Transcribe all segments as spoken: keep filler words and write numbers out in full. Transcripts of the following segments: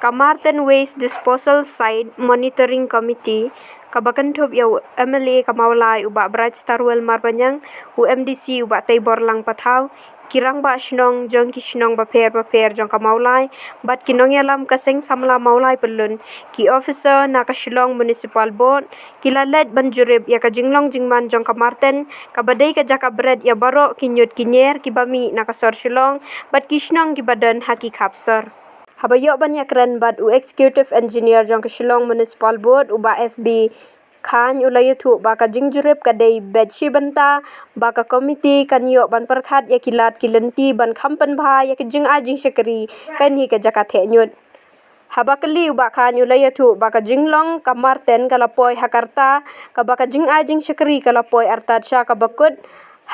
Ka Marten Waste Disposal Site Monitoring Committee, kaba kynthup ïa u M L A ka Mawlai u Bah Brightstarwell Marbaniang, u M D C u Bah Teiborlang Pathaw, ki rangbah shnong jong ki shnong bapher bapher jong ka Mawlai, bad ki nongïalam ka Seng Samla Mawlai Pyllun, ki officer na ka Shillong Municipal Board, ki la leit ban jurip ïa ka jinglong jingman jong ka Marten, kaba dei ka jaka bret ïa baroh ki ñiut ki ñier kiba mih na ka sor Shillong, bad ki shnong kiba don ha ki khap sor. Haba ïoh ban ïakren bad u Executive Engineer jong ka Shillong Municipal Board u Bah F B Chyne, u la ïathuh ba ka jingjurip ka dei beit shi bynta, ba ka komiti kan ïoh ban pyrkhat ïa ki lad ki lynti ban kham pynbha ïa ka jingai jingshakri kane ka jaka theh ñiut. Haba kylli u Bah Chyne u la ïathuh ba ka jinglong ka Marten ka la poi ha ka rta, kaba ka jingai jingshakri ka la poi artat sha kaba kut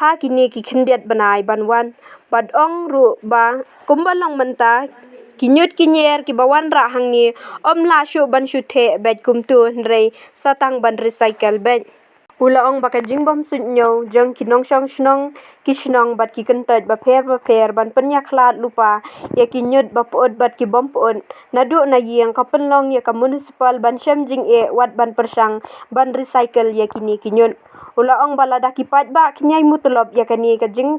ha kine ki khyndiat bnai ban wan. Bad ong ruh ba kumba long mynta, ki ñiut ki ñier kiba wanrah hangne ym lah shuh ban shu theh beit kumto, hynrei sa tang ban recycle beit. U la ong ba ka jingbym suidñiew jong ki nongshong shnong, ki shnong bad ki kyntoit bapher bapher ban pynïakhlad lypa ïa ki ñiut ba pyut bad ki bym pyut naduh na ïing ka pynlong ïa ka municipal ban shem jingeh wat ban pyrshang ban recycle ïa kine ki ñiut. U la ong ba lada ki paidbah kin ïai mutlop ïa kane ka jing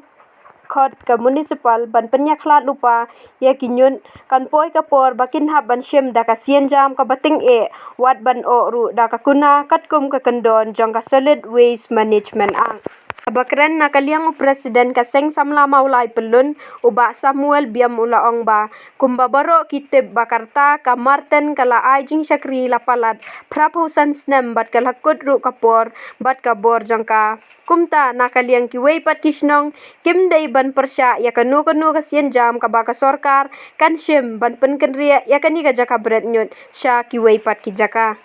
khot ka municipal ban pynïakhlad lypa ïa ki ñiut, kan poi ka por ba kin hap ban shim da ka sienjam kaba tyngeh, wat ban oh ruh da ka kuna katkum ka kyndon jong ka Solid Waste Management Act. Haba kren na ka liang u President ka Seng Samla Mawlai Pyllun, u Bah Samuel Biam, u la ong ba kumba baroh ki tip ba ka rta ka Marten ka la ai jingshakri la palat phra phew san snem bad ka la kut ruh ka por bad ka bor jong ka. Kumta na ka liang kiwei pat ki shnong kim dei ban pyrshah ïa kano kano ka sienjam kaba ka sorkar kan shim ban pynkynriah ïa kane ka jaka bret ñiut sha kiwei pat ki jaka.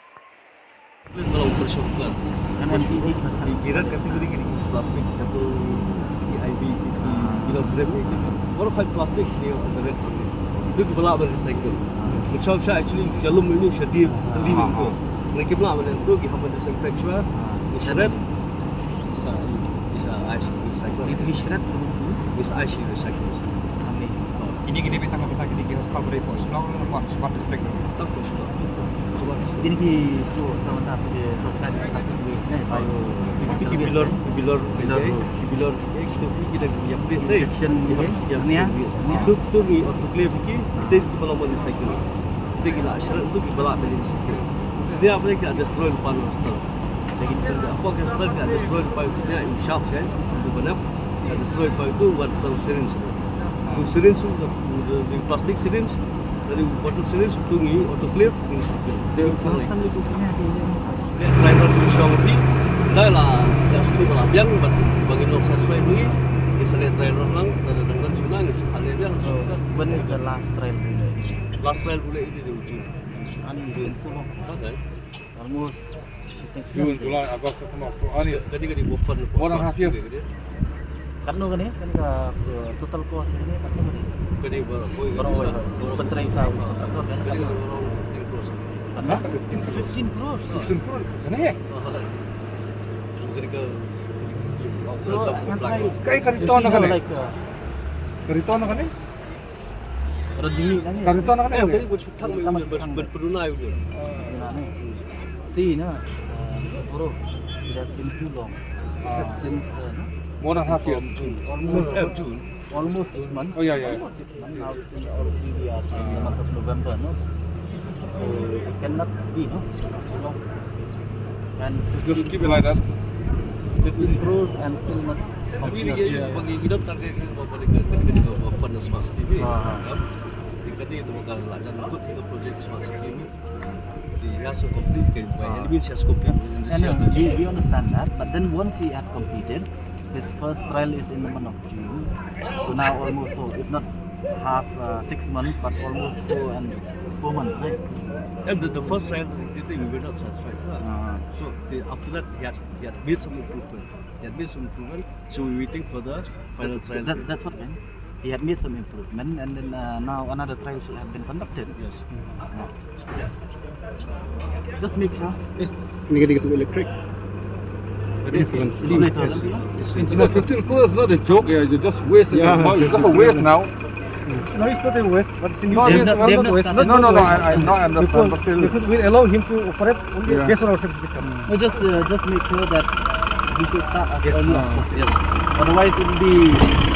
Kalau pyrshah kan. Kan M P D kan. Di kiran category ki plastik atau ki I B, ki bill of grade ni. Baroh plastik ni on the red. Itu ki ba lah ban recycle. Macam sha actually shalom ini shadir teli itu. Mereka lah ban itu ki hamba disinfect shuwa. Ki shred. Bisa, bisa ice recycle. Itu ki shred tu. Bisa ice recycle. Amin. Ini kini bintang apa kini ki hospital beri pos. Long long smart district. Tak pos. Ini ki tu sama tak sih tu tadi tak sih ni bio. Itu ki bilor, bilor, bilor, bilor. Kita yang injection ni ya. Tu tu ni autoclave ki. Kita ki ba lah ban recycle. Kita ki lah shred tu ki ba lah ban recycle. Dia apa ki destroy pan hospital. Lagi tu apa ke start ke destroy pipe tu dia im shop kan. Tu benar. Ke destroy pipe tu buat start syringe. Tu syringe tu di plastik syringe. Dari botol syringe tu ngi autoclave ni. Dia constant itu punya dia. Dia driver tu shop ni. Dah lah dia tu lah biang bagi no satisfy ni. Dia select driver lang, dari dengan juga ni sekali dia. When is the last trial? Last trial boleh ini di ujung. Ani June so long. Okay. Almost June, July, August, September, October, ani. Kadi kadi buffer ni. One and a half years. Katno kane, kane ka total cost kane katno kane? Kadi ba koi. Baroh koi. Pyntrei ta. Katno kane? Kadi around fifteen crores. Katno? Fifteen crores. Fifteen crores. Kane? Kadi ka. So, kai ka return na kane? Ka return na kane? Ka return na kane? Ka return na kane? Tang bas bas peruna yu. Nah, ni. Si na. Bro, it has been too long. Since, uh, no? More than half year. Almost, almost six months. Oh yeah, yeah. Almost six months now. It's in already we are in the month of November, no? So it cannot be, no? So long. And just keep it like that. Fifteen crores and still not. Tapi lagi bagi kita target kan buat balik kan kita buat fund smart city ni. Kan? Jadi kata itu bakal lah jangan ikut kita project smart city ni. Jadi, he has to complete, kan? By any means, he has to complete. And, uh, we, we understand that, but then once he had completed, his first trial is in the month of June. So now almost, so if not half, uh, six months, but almost four and four months, right? And the, the first trial, the, the, we were not satisfied, lah. So the, after that, he had, he had made some improvement. He had made some improvement. So we're waiting for the final trial. That, that's what, man. He had made some improvement, and then, uh, now another trial should have been conducted. Yes. Yeah. Just make sure. It's, ini kena electric. It's, it's, it's, it's, it's, it's, fifteen crores is not a joke. Yeah, you just waste it. Yeah. It's just a waste now. No, it's not a waste, but it's a new No, thing. it's not- It's not a waste. No, no, no, I, I, no, I understand, Because, but still. Because we allow him to operate only Yeah. based on our satisfaction. We just uh, just make sure that we should start as early as possible. Otherwise, it will be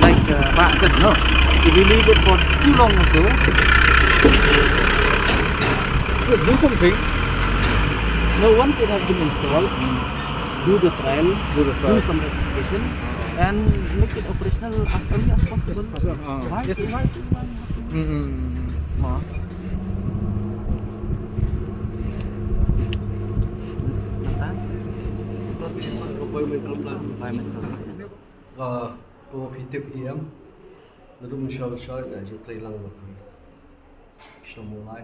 like uh, Pak said, no. If we leave it for too long also, Just do something. no. Once it has been installed, do the trial, Do the do trial. some rectification, and make it operational as early as possible. Uh, Why? Mm-mm. Ka ko phi tip hi em. Naduh mynshuwa mynshuwa nga ju trei lang bad phi. Shnong Mawlai.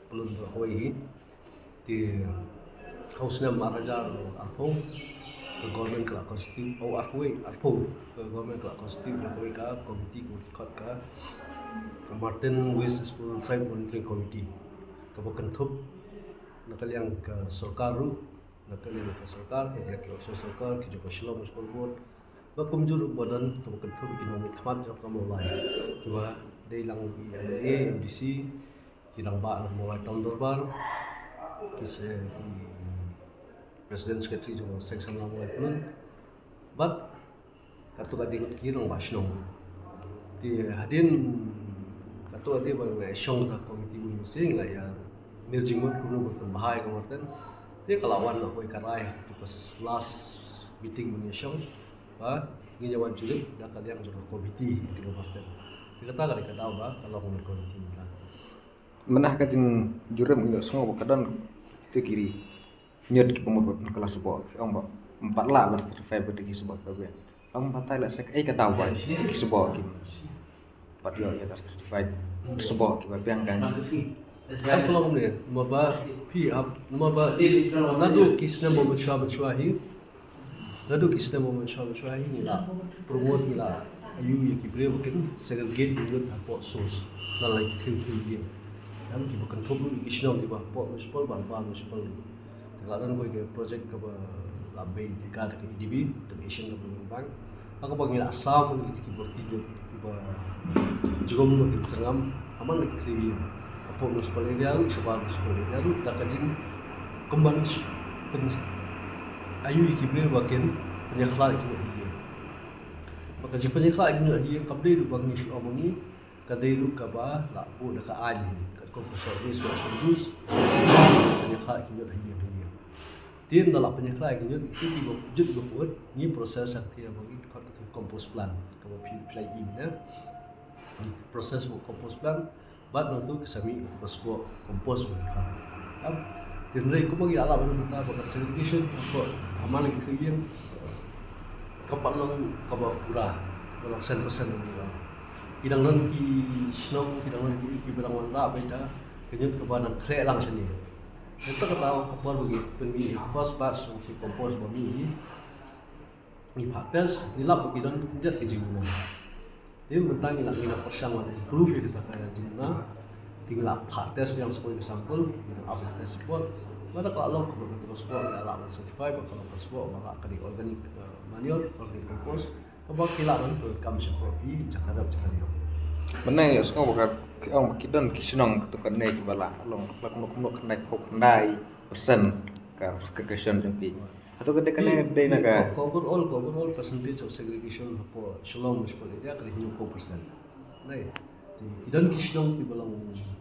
Pyllun bad kawei hi. Te ha u snem ar hajar arphew ka government ka la constitute, oh, arphew, arphew ka government ka la constitute ïa kawei ka committee, ka khot ka Martin Waste Disposal Site Monitoring Committee, kaba kynthup na ka liang ka sorkar ruh, na ka liang ka sorkar, ka liang ki officer sorkar, ki jong ka Shillong Municipal Board, ba kumjuh ruh ba don kaba kynthup ki nongmihkhmat jong ka Mawlai, kiba dei lang ki M L A, M D C, ki rangbah na Mawlai Town Dorbar, ki se ki president secretary jong ka Seng Samla Mawlai Pyllun, bad katto katne ngut ki rangbah shnong. Te hadien katto katne ba nga ïashong ha committee mynta, nga ïa mir jingmut kumno ban pynbha ïa ka Martin. Te ka la wan na kawei ka rai, te ka last meeting ba nga ïashong ba ngin ïa wan jurip da ka liang jong ka committee ïa ka Martin. Te kata ka dei ka daw ba ka long na committee mynta. Mynta ka jingjurip ngi ïohsngew ba ka don kito ki ñiut kiba mut ban kylla sboh, ki ong ba ym pat lah ban certify ba dei ki sboh kiba biang. Ong ba tai lah, sa kaei ka daw ba kito ki sboh kim pat ïoh ïa ka certified sboh kiba biang kan. Ka long ne, ma ba phi ap, ma ba naduh ki snem ba mynshuwa mynshuwa hi. Naduh ki snem ba mynshuwa mynshuwa hi ngi la promote, ngi la ïa ki briew ba kin segregate ki ñiut hapoh source. La la ki thil thil ïa ki ba kynthup ïa ki shnong kiba hapoh municipal, ba ba municipal. Te la don kawei ka project kaba la bei te ka, te ka A D B, te ka Asian Development Bank. Ha kaba ngi la sam ïa ki bor ki ñiut kiba jingim ki tyrngam ha man la ki thil ïa ki hapoh municipal area ruh, shabar municipal area ruh, da ka jing kumban pyn ayu ïa ki briew ba kin pynïakhlad ïa ki ñiut ha ïing. Ba ka jingpynïakhlad ïa ki ñiut ha ïing kam dei ruh ba ngi shu ong ma ngi, ka dei ruh kaba la buh da ka aiñ hi, katkum ka Solid Waste Management Rules, pynïakhlad ïa ki ñiut ha ïing ha ïing. Te ynda la pynïakhlad ïa ki ñiut, ïa ki ba jut ba pud, ngi process ha ka ktien ba ngi khot ka compost plant, kaba phi phi la ïohi mynne. Ngi process ba compost plant, bad nangtu ki sa mih ka sboh compost ba ki khot. Em, te hynrei kumba ngi la lap mynta ba ka segregation ka sboh ha man la ki three ïing ka pat long kaba pura, ka long cent percent ba ngi long. Ki dang don ki shnong, ki dang don ki, kiba dang wanrah beit da ka ñiut kaba dang khleh lang shane. Nangta ka daw ka por ba ngi pynmih first batch jong ki compost ba mih hi, ngi phah test, ngi lap ba ki don khyndiat ki jingmut. Te mynta ngi la, ngi la pyrshang ban improve ïa kata ka jingmut. Te ngi la phah test biang sa kawei ka sample, ngi la ap ïa ka test report. Lada ka la long kaba ka sboh, ngi la lah ban certify ba ka long ka sboh ba ka dei organic, eh, manure, organic compost. Kaba ki lah ban pyndonkam sha ki jaka dap jaka dap. Mynne ïohsngew ba ki ong ba ki don ki shnong katto katne kiba la long la kumno kumno khyndai phew khyndai percent ka segregation jong ki. Hato ka dei kane dei na ka, ka overall, ka overall percentage of segregation hapoh Shillong Municipal Area ka dei hynñiewphew percent. Dei. Te ki don ki shnong kiba long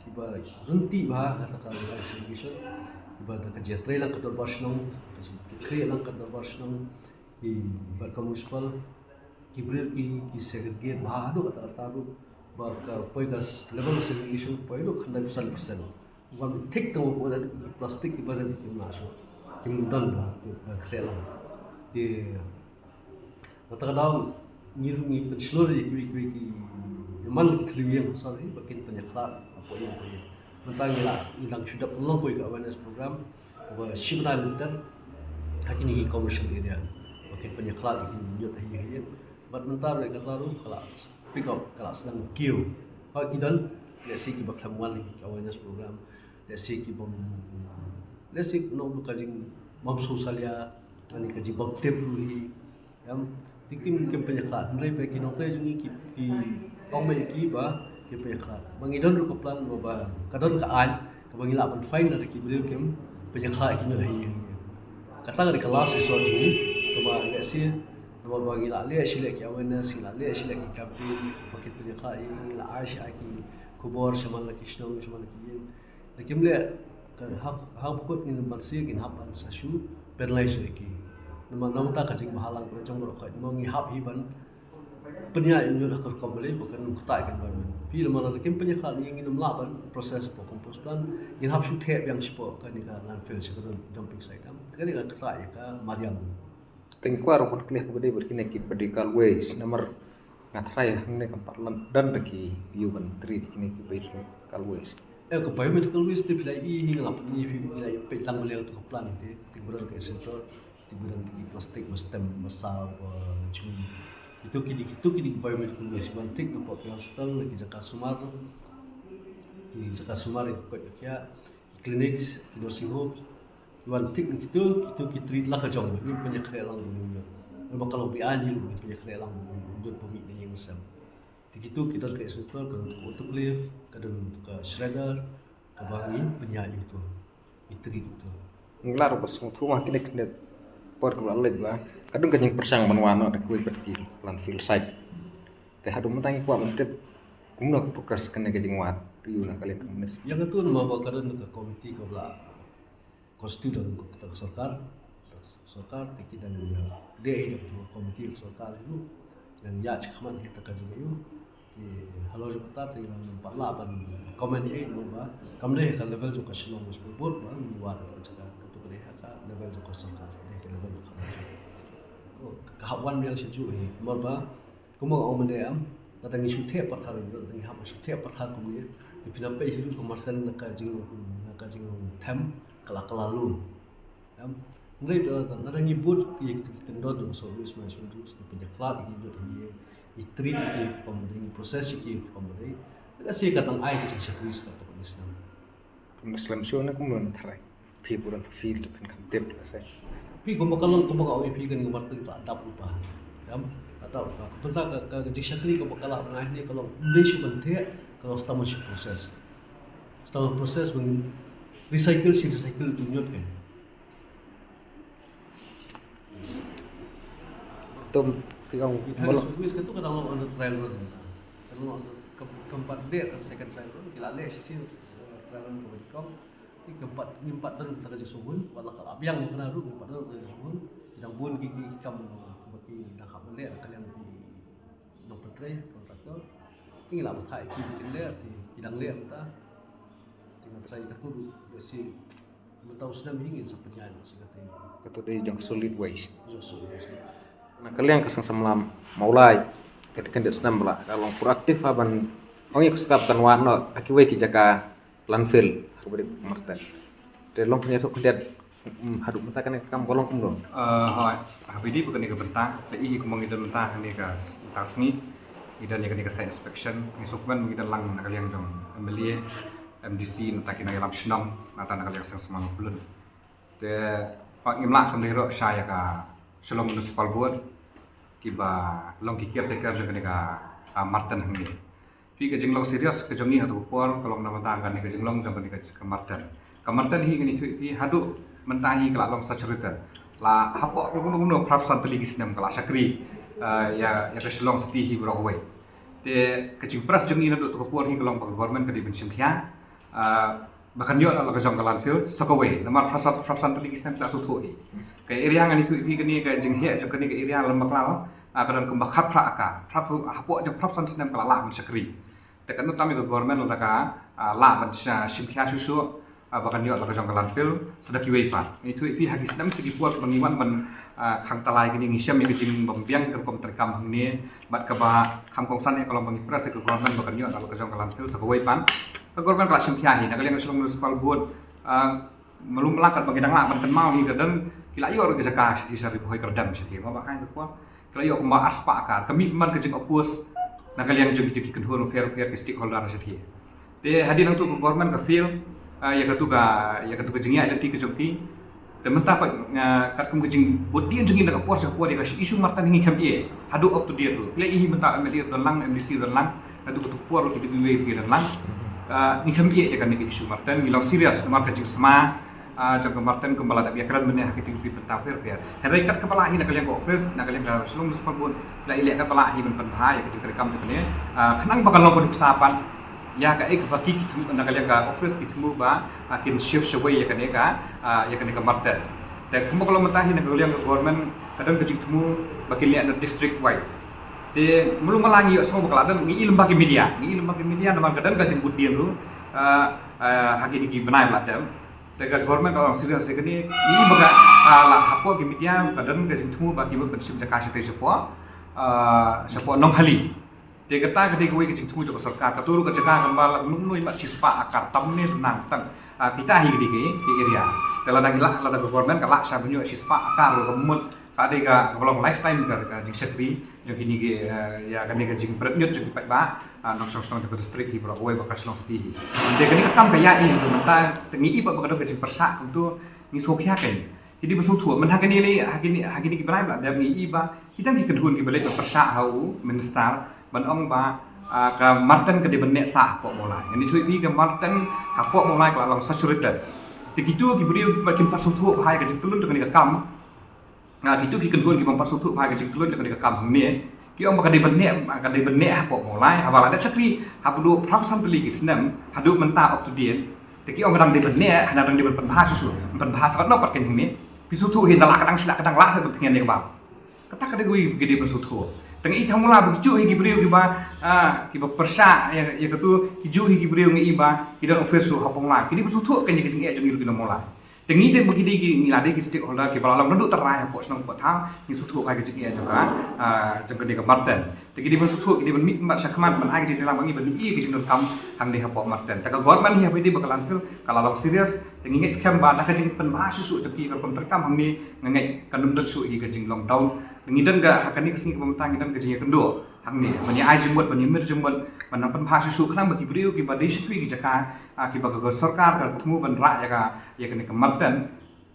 kiba ryntih bha kata ka segregation. Kiba da ka jingïatrei lang ka dorbar shnong, ka jingïatrei lang ka dorbar shnong. Ki bad ka municipal, ki briew ki, ki segregate bha haduh katta katta ruh, ba ka poi ka level of segregation poi haduh khyndai phew san percent. Wan thik tang ba poi haduh ki plastik kiba rit kim lah shuh, kim don ba ki khleh lang. Te kata ka daw ngi ruh ngi pynshlur ïa kiwei kiwei ki, man ki thliew ïing, sorry, ba kin pynïakhlad hapoh ïing hapoh ïing. Mynta ngi la, ngi dang shu dep long kawei ka awareness program kaba shi bnai lynter ha kine ki commercial area ba kin pynïakhlad ïa ki ñiut ha ïing ha ïing. Bad mynta ruh kata ruh ka la pick up, ka la sdang kiew. Ba ki don, let's say, kiba khlem wan ha ki awareness program, let's say, ki bym, let's say, nong ka jingbym sngewsalia, ani ka jingbym tip ruh hi. Em, te kim, kim pynïakhlad. Hynrei ba ki nongtrei jong ngi ki, ki ong ba ïa ki ba ki Pynïakhlad. Ba ngi don ruh ka plan ba, ba ka don ka aiñ kaba ngi lah ban fine lada ki briew kim pynïakhlad ki ñiut ha ïing. Kata ka dei ka last resort jong ngi. Kaba lehse namar ba ngi lah leh shi leh ki awareness, ngi lah leh shi leh ki campaign ba kin pynïakhlad ïing, ngi lah ai shi ai ki khubor sha man la ki shnong, sha man la ki ïing. Da kim leh ka ha, ha bakut ngin ban siew, ngin hap ban sa shu penalise ïa ki. Namar namar ta ka jingbhalang ka jong baroh khoit, namar ngi hap hi ban pynïaid ïa u ñiut ha ka rukom balei ba kan ym ktah ïa ka environment. Phi lada ma lada kim pynïakhlad ïa ngi, ngin ym lah ban process hapoh compost plant, ngin hap shu theh biang shapoh kane ka landfill sha ka dumping site, em. Kane ka ktah ïa ka mariang. Te ngi kwah ruh ban kylli ha kaba dei bad kine ki biomedical waste, namar nga tharai hangne kam pat don da ki ïoh ban treat kine ki biomedical waste. Eh, ka biomedical waste te phi la i, ngi la pynïaid, phi la i peit lang balei tu ka plant te, te ba don ka incinerator, te ba don ki plastik, ba stem, ba saw, ba jhur. Itu ki dei, itu ki dei biomedical waste ban treat napoh ki hospital, na ki jaka sumar, ki jaka sumar, ki koit ki khiah, ki clinics, ki nursing homes. Wan treat na kitu, kitu ki treat la ka jong, ngim pynïakhreh lang bad u ñiut. Namar ka long beaiñ hi ruh, ngim pynïakhreh lang bad u ñiut ba mih na ïing sem. Te kitu ki don ka incinerator, ka don ka autoclave, ka don ka shredder, kaba ngi pynïaid ïa utu, ngi treat ïa utu. Ngi la ruh ba sngewthuh ma kine kine por kaba la leit ba ka don ka jingpyrshang ban wan noh da kiwei pat ki landfill site. Te haduh mynta ngi kwah ban tip kumno ka progress kane ka jingwad review na ka liang ka municipal. Ïa katu namar ba ka don ka komiti kaba la constitute da ka sorkar, sorkar te ki dang ïa leh hi da ka komiti ka sorkar hi ruh, ki dang ïa shim khmat hi da ka jingïohi. Te halor jong kata te ngi ym pat lah ban comment hi namar ba kam dei ka level jong ka Shillong Municipal Board ba ngi wad ka jaka, katu ka dei ha ka level jong ka sorkar, dei ka level jong ka sorkar. Ka hap wan biang sha juh hi namar ba kumba nga ong mynne, em, lada ngi shu theh pathar, lada ngi hap shu theh pathar kumne, te phi nang peit hi ruh ka marten na ka jing, na ka jingthem ka la, ka la lum. Em, hynrei lada, lada ngi bud ïa ki kyndon jong ka solid waste management rules, ngi pynïakhlad ïa ki, ngi treat ïa ki kumba dei, ngi process ïa ki kumba dei, te lehse ka dang ai ka jingshakri sha katto katne snem. Kumno slem shuh ne kumno na tharai? Phi burom phi te phin kham tip lehse. Phi kumba ka long, kumba ka ong ïa phi, kane ka marten ka la dap lypa. Em, ka dap lypa. Kumta ka, ka, ka jingshakri kumba ka la ngai ne ka long, ym dei shuh ban theh, ka long stamon shu process. Stamon process ban recycle, shi recycle tu ñiut kan. Tum phi ong. Ïa ka solid waste katu ka dang long under trial run. Ka long under, kam, kam pat dei ka second trial run, ki la leh shisien, eh, trial run kaba nyngkong. Te kam pat, ngim pat don kata ka jingsngewhun, wat la ka la biang kane ruh, ngim pat don kata ka jingsngewhun. Ki dang bun ki, ki, ki kam kaba ki dang hap ban leh na ka liang ki nongpyntrei, contractor. Te ngi la batai ki, ki leh, te ki dang leh mynta. Te nga tharai katu ruh, ïa shi mynta u snem hi ngin sa pynïaid noh shi katei. Katu dei jong solid waste. Jong solid waste. Na ka liang ka seng samla Mawlai, ka dei, ka dei snem ba la ka long proactive ha ban ong ïa ka sorkar ban wan noh ha kiwei ki jaka landfill ha kaba dei marten. Te long pynïathuh khyndiat, mm, haduh mynta kane ka kam ka long kumno? Eh, hooid, ha ba ïadei bad kane ka bynta, la i hi kumba ngi don mynta kane ka, mynta ka sngi ngi don ïa kane ka site inspection, ngi sngewkmen ba ngi don lang na ka liang jong M L A, M D C, nangta ki nongïalam shnong, nangta na ka liang seng samla Mawlai. Te pat ngim lah khlem dei ruh sha ïa ka Shillong Municipal Board kiba long ki caretaker jong kane ka, ah, marten hangne. Phi, ka jinglong serious ka jong ngi ha tu ka por ka long na bynta kane ka jinglong jong kane ka, ka marten. Ka marten hi ngan ïathuh ïa phi haduh mynta hi ka la long saturated. La hapoh kumno kumno phra phew san tylli ki snem ka la shakri, eh, ïa, ïa ka Shillong City hi baroh kawei. Te ka jingpress jong ngi naduh tu ka por hi ka long ba ka government ka dei ban shim khia, eh, ba kan ïoh noh la ka jong ka landfill sa kawei, namar phra phew san, phra phew san tylli ki snem ki la sngewthuh hi. Ka area ngan ïathuh ïa phi kane ka jingheh jong kane ka area Lambakla, ah, ka don kumba khatphra acre, phra phew, hapoh jong phra phew san snem ka la lah ban shakri. Te kan ym tam ïa ka government lada ka, ah, lah ban sha-, shim khia shuh shuh, ah, ba kan ïoh la ka jong ka landfill sa da kiwei pat. Ngan ïathuh ïa phi ha ki snem ki por ba ngi wan ban, ah, khang talai kine ngi shem ïa ka jingbym biang ka rukom treikam hangne, bad kaba kham kongsan ïa ka long ba ngi press ïa ka government ba kan ïoh la ka jong ka landfill sa kawei pat. Ka government ka la shim khia hi, na ka liang ka Shillong Municipal Board, ah, malu mala katba ngi dang lah ban kynmaw hi ka don, ki la ïoh ruh ka jaka shathie sha Ri Bhoi Kyrdem shathie, ma ba ha ka por ki la ïoh kumba arspah acre, ka mih man ka jing oppose na ka liang jong ki, jong ki kynhun bapher bapher ki stakeholder shathie. Te hadien nangtu ka government ka fail, ah, ïa katu ka, ïa katu ka jingïaid lynti ka jong ki. Te mynta pat, ah, katkum ka jingbud dien jong ngi na ka por sha ka por, ïa ka issue Marten ngi khlem ïeh haduh up to date ruh. Leh hi mynta M L A ruh don lang, M D C ruh don lang, haduh kato ka por ruh ki W A ruh ki don lang. Ah, ngi khlem ïeh ïa kane ka issue Marten, ngi long serious namar ka jingsma, ah, jong ka Marten kumba la dep ïakren mynne ha ki TV bynta pher pher. Hynrei kat kaba lah hi na ka liang ka office, na ka liang ka Shillong Municipal Board, la ïaleh kat ba lah hi ban pynbha ïa ka jingtrei kam jong kane. Ah, khnang ba kan long ka nuksa pat ïa kaei kaba ki, ki thmu na ka liang ka office ki thmu ba, ah, kin shift shawei ïa kane ka, ah, ïa kane ka Marten. Te kumba ka long mynta hi na ka liang ka government ka don ka jingthmu ba kin leh na district wise. Te mulu mala ngi ïohsngew ba ka la don, ngi i lem bad ki media, ngi i lem bad ki media namar ka don ka jingbud dien ruh, ah, ah, ha kine ki bnai ba la dep. Te ka government ka long serious ïa kane, ngi i ba ka, ah, la hapoh ki media ka don ka jingthmu ba ki mut ban shim jaka shatei shapoh, ah, shapoh Nonghali. Te kata ka dei kawei ka jingthmu jong ka sorkar, kato ruh ka jaka kaba la nung nui mat shispah akar tam ne nang tang. Ah, kita hi ka dei ka, ka area. Te lada ngi lah, lada ka government ka lah sha ban ïoh shispah akar ruh ka mut ka dei ka, kaba long lifetime ka, ka jingshakri jong kine ki, eh, ïa kane ka jingbret ñiut jong ki paidbah, ah, nongshong shnong jong ka district hi baroh kawei ba ka Shillong City hi. Te kane ka kam ka ïaid hi mynta, te ngi i ba, ba ka don ka jingpyrshah kumto ngi sngewkhia kein. Ki dei ban sngewthuh, mynta ha kine lei, ha kine, ha kine ki bnai ba la dep ngi i ba ki dang ki kynhun kiba leit ban pyrshah ha u minister ban ong ba, ah, ka Marten ka dei ban neh sah hapoh Mawlai. Ngan ïathuh ïa phi, ka Marten hapoh Mawlai ka la long saturated. Te kito ki briew ba kim pat sngewthuh bha ïa ka jingtlun jong kane ka kam. Ah, kito ki kynhun ki bym pat sngewthuh bha ïa ka jingtlun jong kane ka kam hangne, ki ong ba ka dei ban neh, ka dei ban neh hapoh Mawlai, haba la dep shakri haba dei phra phew san tylli ki snem haduh mynta up to date. Te ki ong ka dang dei ban neh, hana dang dei ban pynbha shuh shuh, pynbha sa katno pat kein hangne. Phi sngewthuh hi, da lah ka dang, shi lah ka dang lah sa ban thngan ïa ka bam. Kata ka dei kawei ka dei ban sngewthuh. Te ngi i tang mula ba ki juh hi ki briew kiba, ah, kiba pyrshah ïa, ïa kato, ki juh hi ki briew ngi i ba ki don office ruh hapoh Mawlai. Ki dei ban sngewthuh kein ïa ka jingeh jong ngi ruh ki nong Mawlai. Te ngi te ba ki dei ki, ngi la dei ki stakeholder kiba la long naduh tynrai hapoh shnong hapoh thaw, ngi sngewthuh bha ïa ka jingeh jong ka, ah, jong kane ka Marten. Te ki dei ban sngewthuh, ki dei ban mih bad shakhmat ban ai ka jingtreilang ba ngi ban ïohi ïa ka jingdonkam hangne hapoh Marten. Te ka government hi haba ïadei bad ka landfill ka la long serious. Te ngi ngeit skhem ba da ka jingpynbha shuh shuh jong ki ka rukom treikam hangne, nga ngeit kan ym don shuh hi ka jinglockdown. Te ngi don ka, ha kane ka sngi kaba mynta ngi don ka jingïakynduh hangne ban ïa ai jingmut, ban ïa mir jingmut, ban nang pynbha shuh shuh khnang ba ki briew kiba dei sha kiwei ki jaka, ah, kiba ka, ka sorkar ka thmu ban rah ïa ka, ïa kane ka Marten,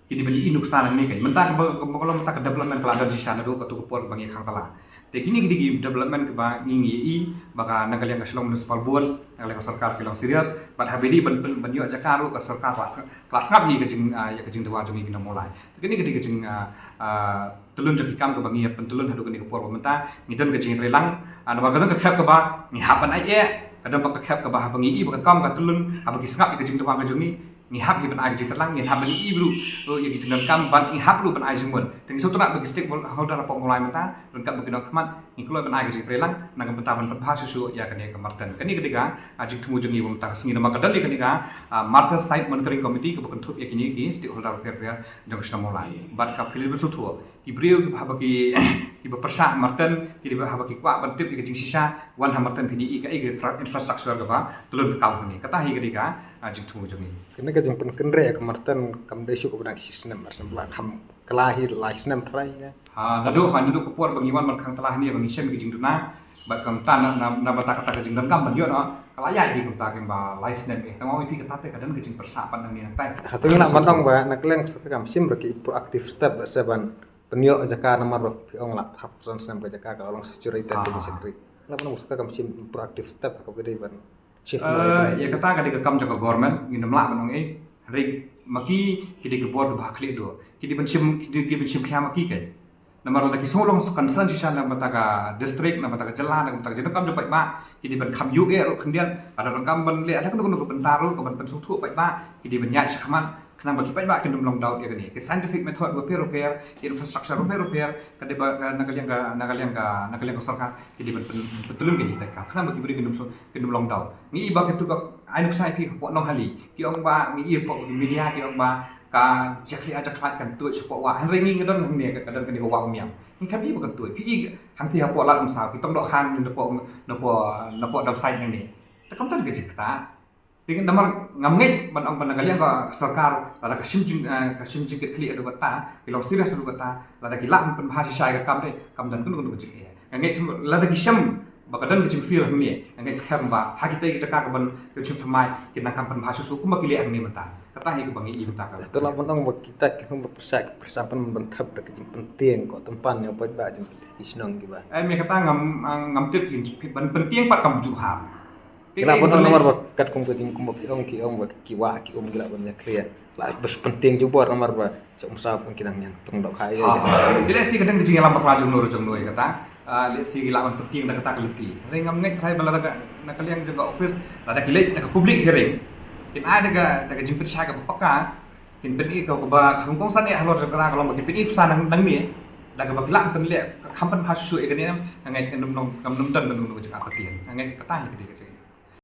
ki dei ban ïohi nuksan hangne kein. Mynta kaba, kaba ka long mynta ka development ka la don shisha naduh kato ka por kaba ngi khang tala. Te kine ki dei ki development kiba ngi, ngi ïohi ba ka, na ka liang ka Shillong Municipal Board, na ka liang ka sorkar ki long serious. Bad haba ïadei ban, ban, ban ïoh jaka ruh ka sorkar ka la sngap, ka la sngap ïa ka jing, ah, ïa ka jingdawa jong ngi ki nong Mawlai. Te kine ki dei ka jing, ah, ah, tlun jong ki kam kaba ngi ïa pyntlun haduh kane ka por ba mynta. Ngi don ka jingtreilang, ah, namar ka don ka khep kaba ngi hap ban ai eh, ka don pat ka khep kaba haba ngi i ba ka kam ka tlun, haba ki sngap ïa ka jingdawa ka jong ngi, ngi hap hi ban ai ka jingtreilang, ngi hap ban i briew, oh, ïa ki jingdonkam, bad ngi hap ruh ban ai jingmut. Te ngi sngewtynnat ba ki stakeholder hapoh Mawlai mynta ryngkat bad ki nongkhmat ngi kloi ban ai ka jingtreilang na ka bynta ban pynbha shuh shuh ïa kane ka Marten. Kane ka dei ka, ah, jingthmu jong ngi ba mynta ka sngi namar ka don ïa kane ka, ah, Marten Site Monitoring Committee kaba kynthup ïa kine ki stakeholder pher pher jong ka shnong Mawlai. Bad ka phi leit ban sngewthuh ki briew kiba haba ki, kiba pyrshah Marten, kiba haba ki kwah ban tip ïa ka jingshisha, wan ha Marten phin ïohi kaei ka infra-, infrastructure kaba tlun ka kam hangne. Kata hi ka dei ka, ah, jingthmu jong ngi. Kane ka jingpynkynreh ka Marten kam dei shuh kaba dang shi snem, mar snem ba la kham kylla hi lai snem trai ka. Ha, naduh, ha, naduh ka por ba ngi wan ban khang tala hangne ba ngi shem ka jingduna, bad kumta na, na, na bynta kata ka jingdonkam ban ïoh noh, ka la ïaid hi kumta kumba lai snem eh. Tangba ïa phi kata te ka don ka jingpyrshah pat nangne nangtai. Hato ngi lah ban ong ba na ka liang ka sorkar kam shim ruh ki proactive step, lehse ban pynïoh jaka namar ba phi ong la hap san snem ka jaka ka la long saturated ka jingshakri. Lah ban ong ba sorkar kam shim proactive step ha kaba dei ban shift noh ïa kata. Ïa kata ka dei ka kam jong ka government, ngin ym lah ban ong ei. Hynrei ma ki, ki dei ki bor kiba ha khlieh duh. Ki dei ban shim, ki dei, ki ban shim khia ma ki kein. Namar lada ki sngewlong concern shisha na ka bynta ka district, na ka bynta ka jylla, na ka bynta ka jingdonkam jong paidbah, ki dei ban kham ïuh eh ruh khyndiat, lada donkam ban leh, lada kano kano ka bynta ruh, ka ban pynsngewthuh paidbah, ki dei ban ïaid shakhmat, khnang ba ki paidbah kin ym long doubt ïa kane. Ki scientific method bapher bapher, ki infrastructure bapher bapher, ka dei ba, ka, na ka liang ka, na ka liang ka, na ka liang ka sorkar, ki dei ban pyn-, pyntlun kane ka treikam. Khnang ba ki briew kin ym shu, kin ym long doubt. Ngi i ba kito ka, ai nuksa ïa phi hapoh Nonghali. Ki ong ba, ngi i hapoh media, ki ong ba, ka jakhlia jakhlad kan tuid shapoh wah. Hynrei ngi nga don hangne ka, ka don kane ka wah Umïam. Ngi khlem i ba kan tuid. Phi i hangtei hapoh Lad Umsaw, ki tong dohkha napoh, napoh, napoh dump site nangne. Te kam don ka jingktah. Te namar ngam ngeit ban ong ba na ka liang ka sorkar, lada ka shim jing, eh, ka shim jingkitkhlieh haduh katta, ki long serious haduh katta, lada ki lah ban pynbha shisha ïa ka kam te, kam don kano kano ka jingeh. Nga ngeit lada ki shem Ba ka don ka jingfeel hangne, nga ngeit skhem ba ha kita ki jaka kaban ka jingthymmai kin nang kham pynbha shuh shuh kumba ki leh hangne mynta. Kata hi kaba ngi i mynta ka. Te lah ban ong ba kita ki hynmen ba pyrshah, pyrshah ban, ban thep da ka jingpyntieng ko tympan ïa u paidbah jong ki shnong kiba. Ai me kata ngam, ngam tip kin ban pyntieng pat kam ju ham. Ki lah ban ong namar ba katkum ka jingkum ba ki ong, ki ong ba ki wah ki um ki lah ban ïa clear. Lah bas pyntieng jubor namar ba Sa um sa pun ki nang ñiang tong dok hai. Ah, lehse ka dang ka jingïalam bakla jong no jong no ïa kata. Ah, lehse ki lah ban pyntieng da kata ka lynti. Hynrei ngam ngeit hynrei ba lada ka, na ka liang jong ka office, lada ki leit na ka public hearing, kin ai da ka, da ka jingpynshai kaba paka, kin pyni ka kaba hangkong san eh halor jong ka, ka long ba kin pyni kusa nang, nang mih. Da kaba ki lah pynleh, ka kham pynbha shuh shuh ïa kane, nga ngeit ngam nym, ngam nym don ban nym ka jingpyntieng. Nga ngeit kata hi ka dei ka jing.